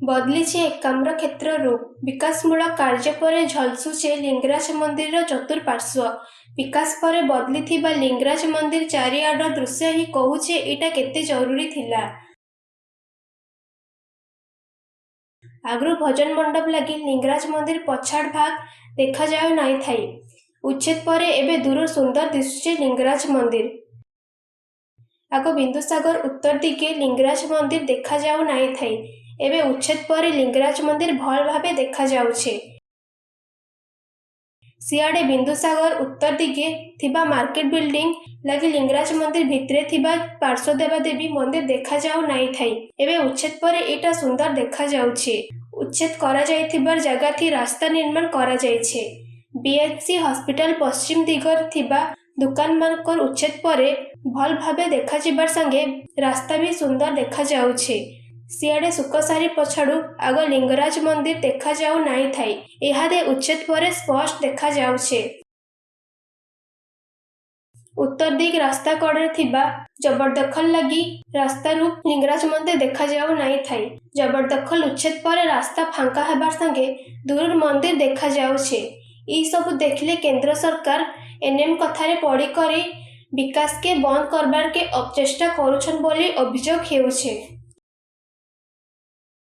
ବଦଲିଛେ ଏକାମ୍ର କ୍ଷେତ୍ର ରୂପ୍। ବିକାଶମୂଳକ କାର୍ଯ୍ୟ ପରେ ଝଲସୁଛେ ଲିଙ୍ଗରାଜ ମନ୍ଦିରର ଚତୁଃପାର୍ଶ୍ୱ। ବିକାଶ ପରେ ବଦଳିଥିବା ଲିଙ୍ଗରାଜ ମନ୍ଦିର ଚାରିଆଡ଼ର ଦୃଶ୍ୟ ହିଁ କହୁଛେ ଇଟା କେତେ ଜରୁରୀ ଥିଲା। ଆଗରୁ ଭଜନ ମଣ୍ଡପ ଲାଗି ଲିଙ୍ଗରାଜ ମନ୍ଦିର ପଛଆଡ଼ ଭାଗ ଦେଖାଯାଉ ନାଇଁଥାଇ। ଉଚ୍ଛେଦ ପରେ ଏବେ ଦୂରରୁ ସୁନ୍ଦର ଦିଶୁଛେ ଲିଙ୍ଗରାଜ ମନ୍ଦିର। ଆଗ ବିନ୍ଦୁସାଗର ଉତ୍ତର ଦିଗେ ଲିଙ୍ଗରାଜ ମନ୍ଦିର ଦେଖାଯାଉ ନାଇଁଥାଇ। ଏବେ ଉଚ୍ଛେଦ ପରେ ଲିଙ୍ଗରାଜ ମନ୍ଦିର ଭଲ ଭାବେ ଦେଖାଯାଉଛେ। ସିଆଡ଼େ ବିନ୍ଦୁସାଗର ଉତ୍ତର ଦିଗେ ଥିବା ମାର୍କେଟ ବିଲ୍ଡିଂ ଲାଗି ଲିଙ୍ଗରାଜ ମନ୍ଦିର ଭିତରେ ଥିବା ପାର୍ଶ୍ୱ ଦେବାଦେବୀ ମନ୍ଦିର ଦେଖାଯାଉ ନାଇଁଥାଇ। ଏବେ ଉଚ୍ଛେଦ ପରେ ଇଟା ସୁନ୍ଦର ଦେଖାଯାଉଛେ। ଉଚ୍ଛେଦ କରାଯାଇଥିବାର ଜାଗାଥି ରାସ୍ତା ନିର୍ମାଣ କରାଯାଇଛେ। ବିଏମସି ହସ୍ପିଟାଲ ପଶ୍ଚିମ ଦିଗରେ ଥିବା ଦୁକାନମାନଙ୍କର ଉଚ୍ଛେଦ ପରେ ଭଲ ଭାବେ ଦେଖାଯିବାର ସାଙ୍ଗେ ରାସ୍ତା ବି ସୁନ୍ଦର ଦେଖାଯାଉଛେ। ସିଆଡ଼େ ଶୁକଶାରୀ ପଛଆଡ଼ୁ ଆଗ ଲିଙ୍ଗରାଜ ମନ୍ଦିର ଦେଖାଯାଉ ନାଇଁଥାଇ। ଇହାଦେ ଉଚ୍ଛେଦ ପରେ ସ୍ପଷ୍ଟ ଦେଖାଯାଉଛେ। ଉତ୍ତର ଦିଗ ରାସ୍ତା କଡ଼ରେ ଥିବା ଜବରଦଖଲ ଲାଗି ରାସ୍ତାରୁ ଲିଙ୍ଗରାଜ ମନ୍ଦିର ଦେଖାଯାଉ ନାଇଁଥାଇ। ଜବରଦଖଲ ଉଚ୍ଛେଦ ପରେ ରାସ୍ତା ଫାଙ୍କା ହେବାର ସାଙ୍ଗେ ଦୂରରୁ ମନ୍ଦିର ଦେଖାଯାଉଛେ। ଇ ସବୁ ଦେଖିଲେ କେନ୍ଦ୍ର ସରକାର ଏନେମ୍ କଥାରେ ପଡ଼ିକରି ବିକାଶକେ ବନ୍ଦ କରବାରକେ ଅପଚେଷ୍ଟା କରୁଛନ୍ ବୋଲି ଅଭିଯୋଗ ହେଉଛେ।